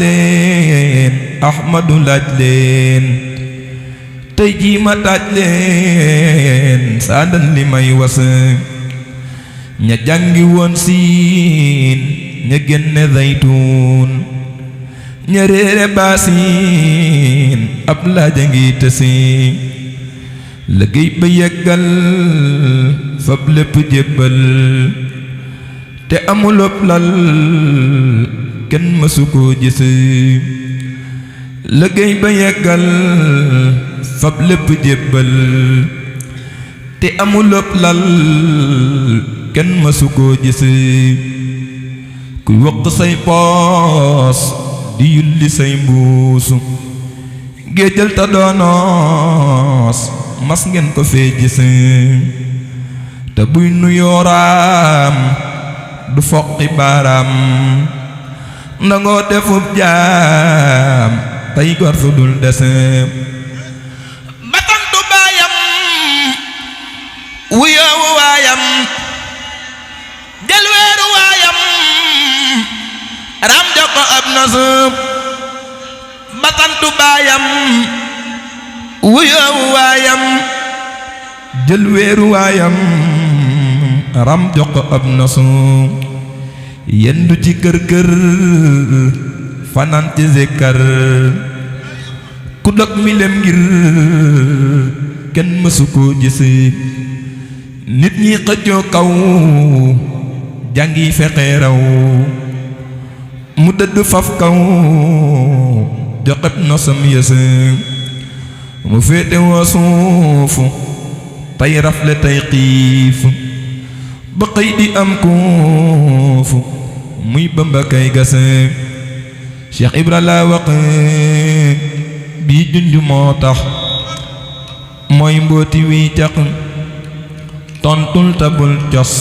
leen Ahmadu laaj leen tey jii ma taaj leen saadan li may was ña jàngi woon siin ña génne zaytuun ña réere baasiin ab laaja ngi tësi liggéey ba yeggal fab lépp jébbal te amulop lal kenn mësu koo gis liggéey ba yeggal fab lépp jébbal te amulop lal kenn mësu koo gis kuy wokk say poos di yulli say mbuusu géejal ta doonoos mas ngeen ko fee gis te buy nuyooraam du foqi baaraam ndangoo defub jaam tey gor su dul dese batantu baayam wuyoowu waayam jël weeru waayam ram jox ko ab nasub batantu baayam wuyoowu waayam jël weeru waayam ram jox ko ab nasub yendu ci kër kër fanaan ci zikkar ku dog mi lem ngir kenn mësu koo gis nit ñi xëccoo kaw jàngi fexe raw mu dëdd faf kaw joxeb nosam yës mu féete woo suuf tey rafle tey xiif ba xëy di am kuufu muy Bamba kay gase Cheikh Ibra la wax bii junj moo tax mooy mbooti wi caq tontul tabul cos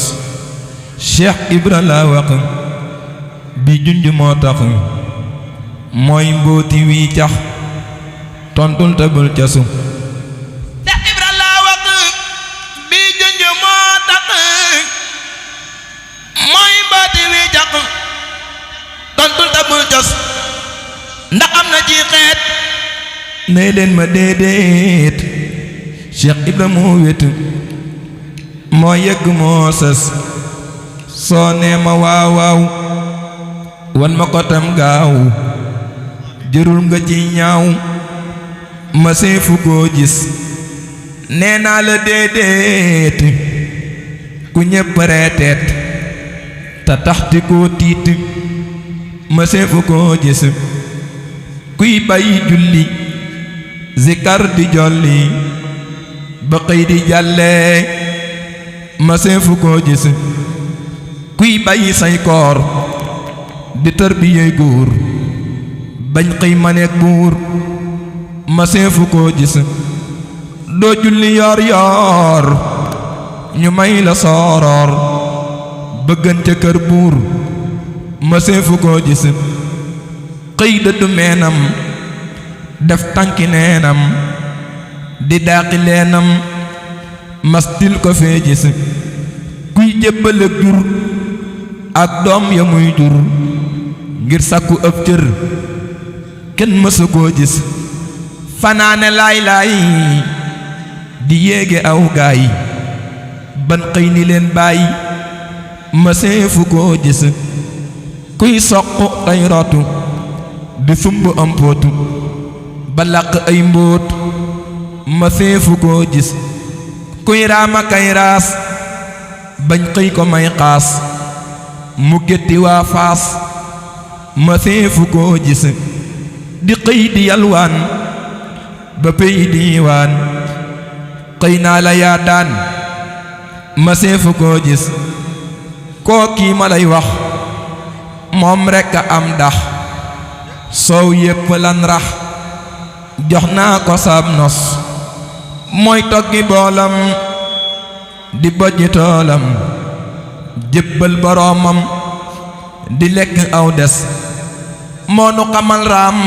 Cheikh Ibra la wax bii junj moo tax mooy mbooti wi cax tontul tabul cosu ndax am na ci xeet nee leen ma déedéet Cheikh Ibra moo wét moo yegg moo sës soo nee ma waaw waaw wan ma ko tam gaaw jërul nga ci ñaaw ma seefu koo gis nee naa la déedéet ku ñépp reeteet te taxti koo tiit ma seefu koo gis kuy bàyyi julli zikar di jolli ba xëy di jàlle ma seefu koo gis kuy bàyyi say koor di tarbiyey góor bañ xëy maneek buur ma seefu koo gis doo julli yoor yoor ñu may la sooroor bëggante kër buur ma seefu koo gis xëy dëddu meenam def tànki neenam di daaqi leenam mastil ko fee gis kuy jébbal ak jur ak doom ya muy jur ngir sàkku ëpp cër kenn mësu koo gis fanaane laay laay di yéege aw gaay ban xëy ni leen bàyyi ma seefu koo gis kuy soq ay rotu di sumb am pootu ba làq ay mbóot ma seefu koo gis kuy raama kay raas bañ xëy ko may xaas mu gétti waa faas ma seefu koo gis di xëy di yalwaan ba pey diiwaan xëy naa la yaa daan ma seefu koo gis koo kii ma lay wax moom rekk a am dax soow yépp lan rax jox naa ko sab nos mooy toggi boolam di bojji toolam jébbal boroomam di lekk aw des moo nu xamal raam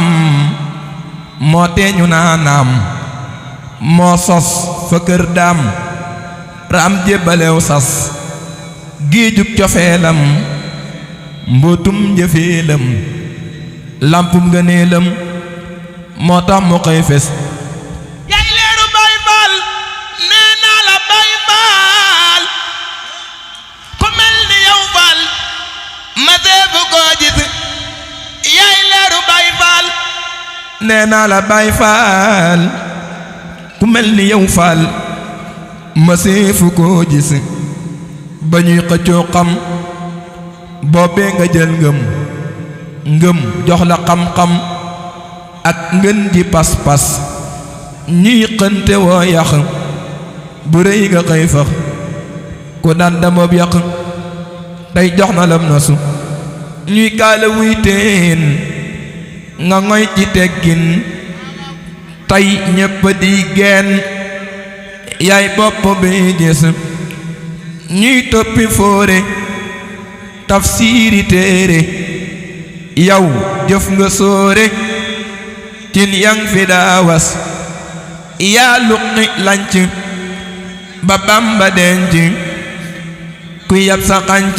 moo teeñu naa naam moo sos fa kër daam raam jébbalew sas géejug cofeelam mbootum njëfeelam lampum ngëneelam moo tax mu koy fes yaay leeru Baay Faal nee naa la Baay Faal ku mel ni yow Faal ma seefu koo gis yaay leeru Baay Faal nee naa la Baay Faal ku mel ni yow Faal ma seefu koo gis ba ñuy xëccoo xam boobee nga jël ngëm jox la xam-xam ak ngën ji pas-pas ñuy xënte woo yàq bu rëy nga xëy fax ku daan damoob yàq tey jox na lam nasu ñuy kaala wuy teen nga ngoy ci teggin tey ñépp di geen yaay bopp bi gis ñuy toppi fóore tafsiiri téere yow jëf nga sóore cin yang fi daawas yaa luqi lanc ba Bamba denc ku yab sa xanc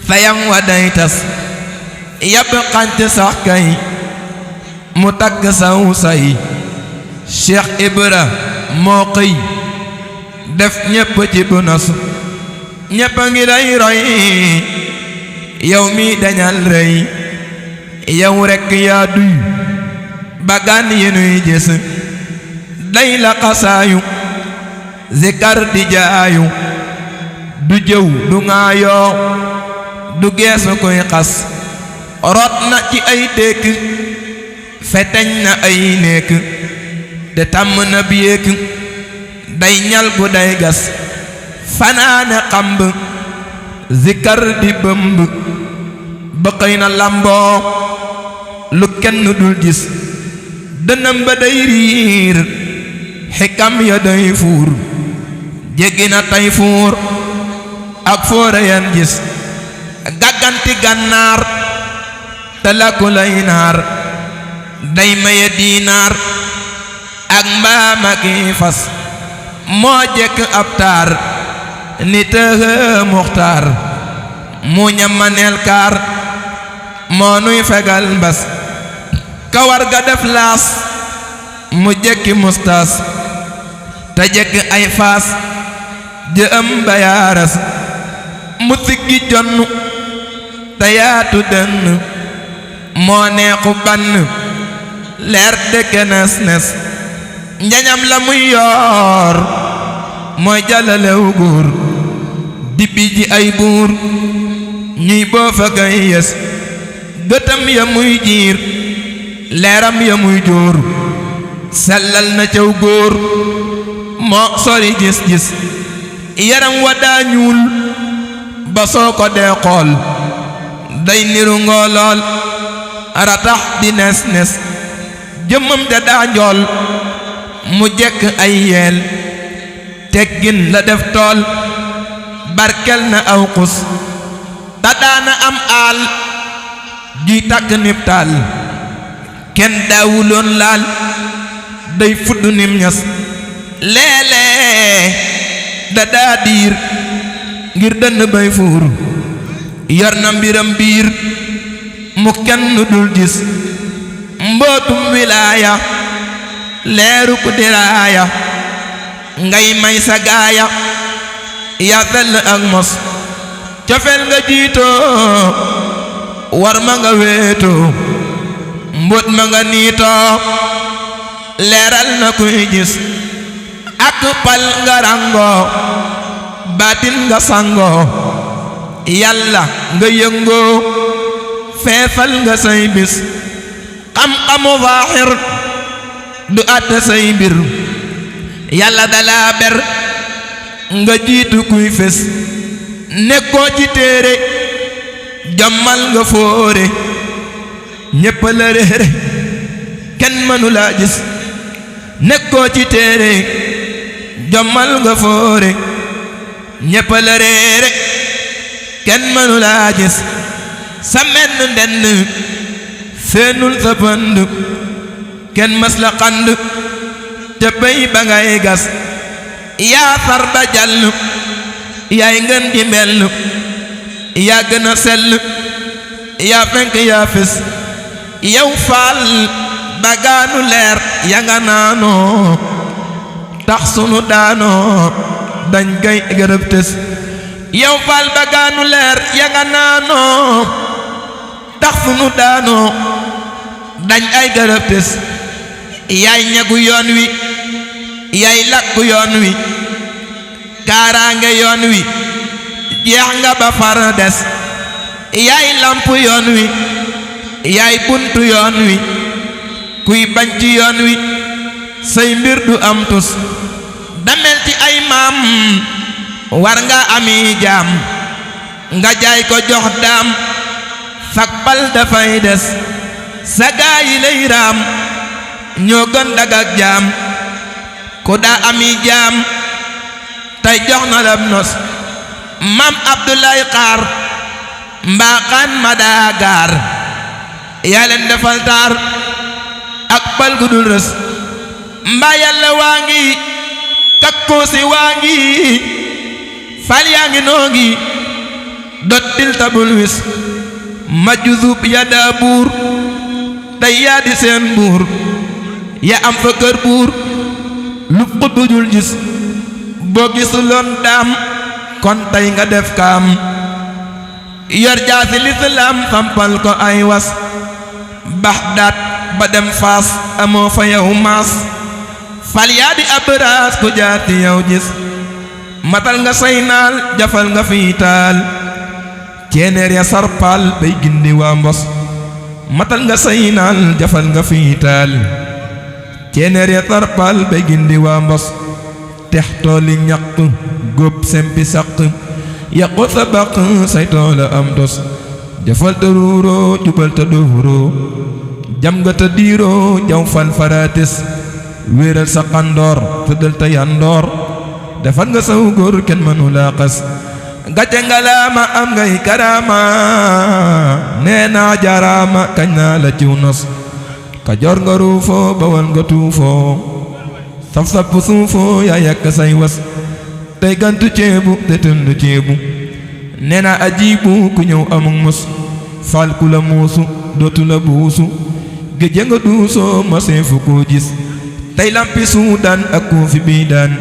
sa yang wa day tas yab xanc sax kay mu tagg saw say Cheikh Ibra moo xëy def ñépp ci bu nas ñépp a ngi lay roy yow mi dañal rëy yow rekk yaa duy bagaan yi nuy gis day la xasaayu zikar di jaayu du jëw du ŋaayoo du geesu koy xas rot na ci ay dékk feteñ na ay nékk te tàmm na biyeek day ñal bu day gas fanaane xamb zikar di bëmb ba xëy na lamboo lu kenn dul gis dënam ba day riir xikam ya day fuur jéggi na tay fuur ak fóora yan gis gàgganti gànnaar te la ku lay naar day maye diinaar ak mbaam ak i fas moo jekk ab taar ni tëhë muxtaar mu ñamaneel kaar moo nuy fegal mbas kawar ga def laas mu jekki mustaas te jekk ay faas jëm ba yaaras mu siggi jonn te yaatu dënn moo neexu bann leer dëkke nes nes njañam la muy yoor mooy jàllalew góor dibbi ji ay buur ñuy boofa kay yes gëtam ya muy jiir leeram ya muy jóor sellal na caw góor moo sori gis-gis yaram wa daa ñuul ba soo ko dee xool day niru ngoolool ratax di nes nes jëmmam te daa njool mu jekk ay yeel teggin la def tool barkel na aw xus ta daana am aal juy tàkk nib taal kenn daawuloon laal day fudd nim ñas léeg-léeg da daa diir ngir dënn bay fuur yor na mbiram biir mu kenn dul gis mbootum wilaaya leeru ku diraaya ngay may sa gaaya yaa fell ak mos cofeel nga jiitoo war ma nga wéetoo mbóot ma nga niitoo leeral na kuy gis ak pal nga rangoo baatin nga sangoo yàlla nga yëngoo feefal nga say bis xam-xamu zaaxir du àtte say mbir yàlla dalaa ber nga jiitu kuy fes nekkoo ci téere jommal nga fóore ñépp la réere kenn mënu laa gis nekkoo ci téere jommal nga fóore ñépp la réere kenn mënu laa gis sa menn ndenn seenul sa pënd kenn mës la xand te béy ba ngay gas yaa far ba jàll yaay ngeen di mel yaa gën a sell yaa fenk yaa fes yow faal bagaanu leer ya nga naanoo tax sunu daanoo dañ gay gërëb tës yow faal bagaanu leer ya nga naanoo tax sunu daanoo dañ ay gërëb tës yaay ñagu yoon wi yaay lakku yoon wi kaaraange yoon wi jeex nga ba far des yaay lamp yoon wi yaay buntu yoon wi kuy bañ ci yoon wi say mbir du am tus damel ci ay maam war nga ami jaam nga jaay ko jox daam sak bal dafay des sa gaa yi lay raam ñoo gën dagak jaam ku daa ami jaam tey jox na la nos maam Abdoulaye Xaar mbaaxaan ma daa gaar yaa leen defal taar ak bal gu dul rës mbaa yàlla waa ngi kakkoosi waa ngi fal yaa ngi noo ngi dottil tabul wis ma juzub ya daa buur tey yaa di seen buur ya am fa kër buur lu xutbu dul gis boo gisuloon daam kon tey nga def kaam yor jaasi lislaam sampal ko ay was Baxdaad ba dem Faas amoo fa yow maas fal yaa di abraas ku jaati yow gis matal nga say naal jafal nga fi taal ceeneer ya sarpal bay gindi waa mbos matal nga say naal jafal nga fi taal ceeneer ya sarpal bay gindi waa mbos tex tooli ñaq góob sempi saq yàqu sa baq say toola am tos jafal te ruuroo jubal te dóoroo jam nga te diiroo jaw fal faratis wéeral sa xandoor tëddal te yandoor defal nga saw góor kenn mënu laa xas gàcce nga laama am ngay karaama nee naa jaraama kañ naa la ciw nos Kajoor nga ruufoo Bawol nga tuufoo saf sapp suufoo yaa yàkk say was tey gantu ceebu te tënd ceebu nee naa ajiibu ku ñëw amul mos faal ku la muusu dootu la buusu géej nga duusoo masee fu ko gis tey lampi suudaan ak koo fi bii daan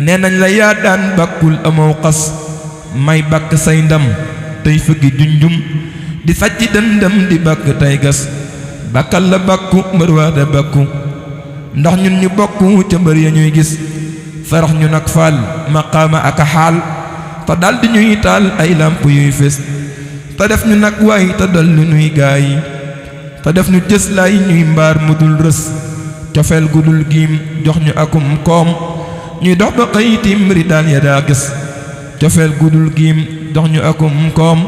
nee nañ la yaa daan bakkul amoo xas may bakk say ndam tey fëggi junjum di sàcc dëndam di bakk tey gas bakkal la bakku mbër waa da bakku ndax ñun ñu bokku ca mbër ya ñuy gis farax ñu nag faal maqaama ak a xaal te dal di ñuy taal ay làmp yuy fés te def ñu nag waay te dal lu ñuy gaay te def ñu jës lay ñuy mbaar mu dul rës cofeel gu dul giim jox ñu akum koom ñuy dox ba xëy tiim ridaan ya daa gis cofeel gu dul giim jox ñu akum koom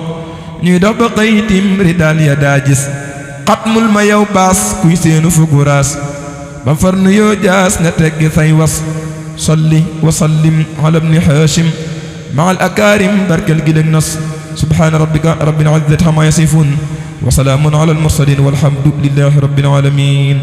ñuy dox ba xëy tiim ridaan ya daa gis xatmul ma yow baas kuy seenu fuguraas ba far nu yoo jaas nga teggi say was salli wa sallim ala ibni haashim ma al akaarim barkel gi leen nas subhaana rabbika rabbil izzati ammaa yasifuun wa salaamun ala al mursaliin walhamdu lillahi rabbil aalamiin